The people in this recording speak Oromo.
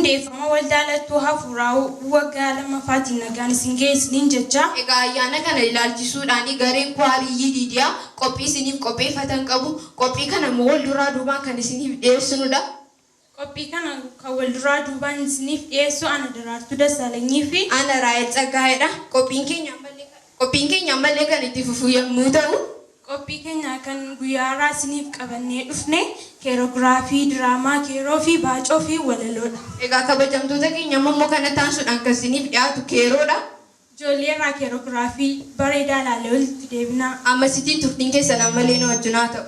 Hundeeffama waldaa lattuu hafuuraa waggaa lammaffaatiin nagaan isin ga'e isiniin jecha. Egaa ayyaana kana ilaalchisuudhaan gareen kwaarii Yidiidiyaa qophii isiniif qopheeffatan qabu. Qophii kana immoo wal duraa duubaan kan isiniif dhiyeessinudha. Qophii kana kan wal duraa duubaan isiniif dhiyeessu ana Daraartuu Dassaalanyii fi Ana Raayel Tsaggaa'eedha. Qophiin keenya ammallee kan itti fufu yommuu ta'u, qophii keenya kan guyyaa har'aa isiniif qabannee dhufne keeroogiraafii, diraamaa, keeroo fi baacoo fi walaloodha. Egaa kabajamtoota keenya, amma immoo kana taasisuudhaan kan isiniif dhiyaatu keeroodha. Ijoollee irraa keeroogiraafii bareedaa ilaalee walitti deebinaa. Ammasitiin turtiin keessan ammallee nu wajjin haa ta'u.